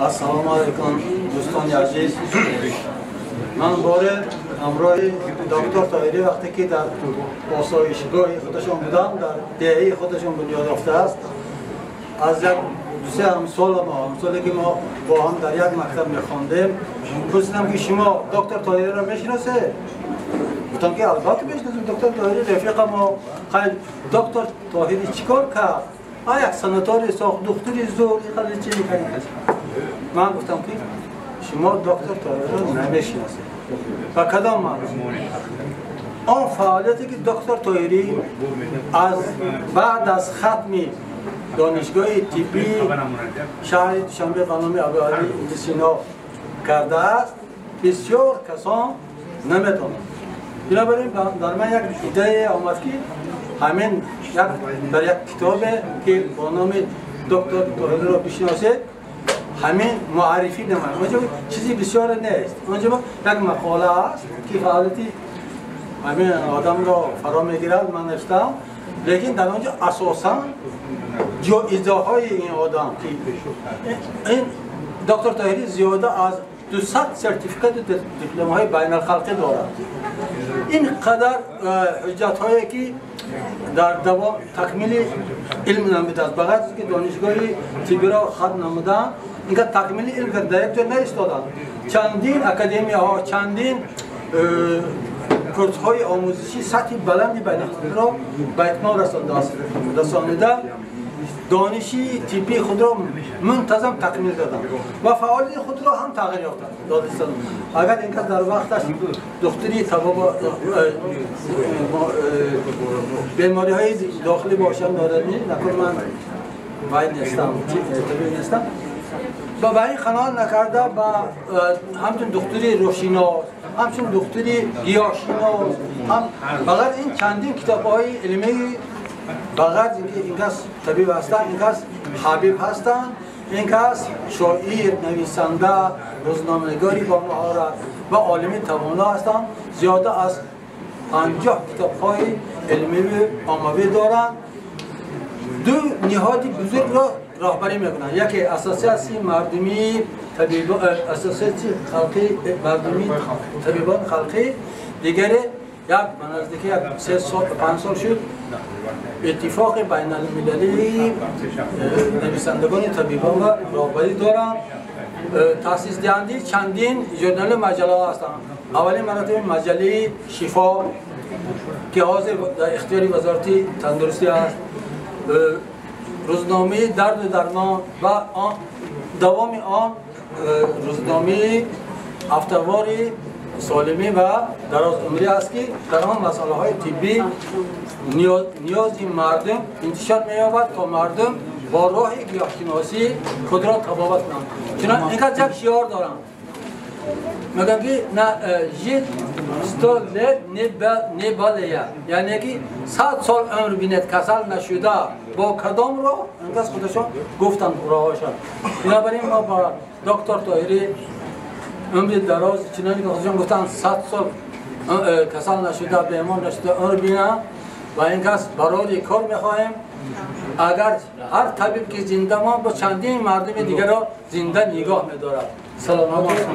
Ассалому алайкум, дӯстони азиз. Ман боре ҳамроҳи доктор Тоҳирӣ вақте ки дар осоишгоҳи худашон будам, дар деҳаи худашон бунёд ёфтааст, аз як дусе ҳамсола мо, ҳамсоле ки мо бо ҳам дар як мактаб мехондем, пурсидам ки шумо доктор Тоҳириро мешиносед? Гуфтам ки албатта мешиносем, доктор Тоҳири рафиқа мо. Хайр, доктор Тоҳири чӣ кор кард? Як санаторий сохт, духтури зур, ин чӣ мекард? Ман гуфтам ки шумо доктор Тоҳириро намешиносед. Ба кадом маъно? Он фаъолияте ки доктор Тоҳирӣ аз баъд аз хатми донишгоҳи тиббии шаҳри Душанбе ба номи Абуалӣ ибни Сино кардааст, бисёр касон наметавонанд. Бинобар ин дар ман як идея омад ки ҳамин дар як китобе ки бо номи доктор Тоҳириро бишиносед, ҳамин муаррифӣ намоям. Онҷо чизи бисёре нест. Онҷо як мақола аст ки фаъолияти ҳамин одамро фаро мегирад, ман навиштам, лекин дар онҷо асосан ҷоизаҳои ин одам ки ин доктор Тоҳирӣ зиёда аз 200 сертификату дипломҳои байналхалқӣ дорад. Ин қадар ҳуҷҷатҳое ки дар давом такмили илм намудааст, ба ғайр аз ки донишгоҳи тиббиро хатм намуданд, инка такмили илм дар як ҷо наистоданд. Чандин академияҳо, чандин курсҳои омӯзишӣ сатҳи баланди байналхалқиро ба итмом расонида, дониши тиббии худро мунтазам такмил доданд ва фаъолияти худро ҳам тағйир ёфтанд. Агар ин кас дар вақташ духтури бемориҳои дохилӣ бошанд, норани накун, ман вай нестам, табиб нестам, ба ин қаноат накарда, ба ҳамчун духтури рӯҳшинос, ҳамчун духтури гиёҳшинос, ҳам ба ғайр ин чандин китобҳои илмӣ, ба ғайр инки ин кас табиб ҳастанд, ин кас ҳабиб ҳастанд, ин кас шоир, нависанда, рӯзноманигори бо маҳорат ва олими тавоно ҳастанд. Зиёда аз 50 китобҳои илмию оммавӣ доранд. Ду ниҳоди бузургро роҳбарӣ мекунанд. Яке ассотсиатсияи мардумии табибон, ассотсиатсияи халқи мардумии табибони халқӣ, дигаре як ба наздики як 3 сол, 5 сол шуд, иттифоқи байналмилалии нависандагони табибонро роҳбарӣ доранд. Таъсисдиҳандаи чандин журналу маҷаллаҳо ҳастанд. Аввалин маротиба маҷаллаи Шифо ки ҳозир дар ихтиёри Вазорати тандурустӣ аст, рӯзномаи Дарду дармон ва давоми он рӯзномаи ҳафтавори солимӣ ва дарозумрӣ аст ки дар он масъалаҳои тиббӣ ниёзи мардум интишор меёбад то мардум бо роҳи гиёҳшиносӣ худро табобат кунанд. Чунон ин кас як шиор доранд, мегӯянд ки жить 100 лет не болея, яъне ки 100 сол умр бинед касал нашуда. Бо кадом роҳ? Ин кас худашон гуфтанд роҳҳошон. Бинобар ин мо ба доктор Тоҳирӣ умри дароз, чуноне ки худашон гуфтанд, 100 сол касал нашуда, бемор нашуда умр бинанд ва ин кас барори кор мехоҳем. Агар ҳар табиб ки зинда монд, бо чандин мардуми дигарро зинда нигоҳ медорад. Саломат бошед.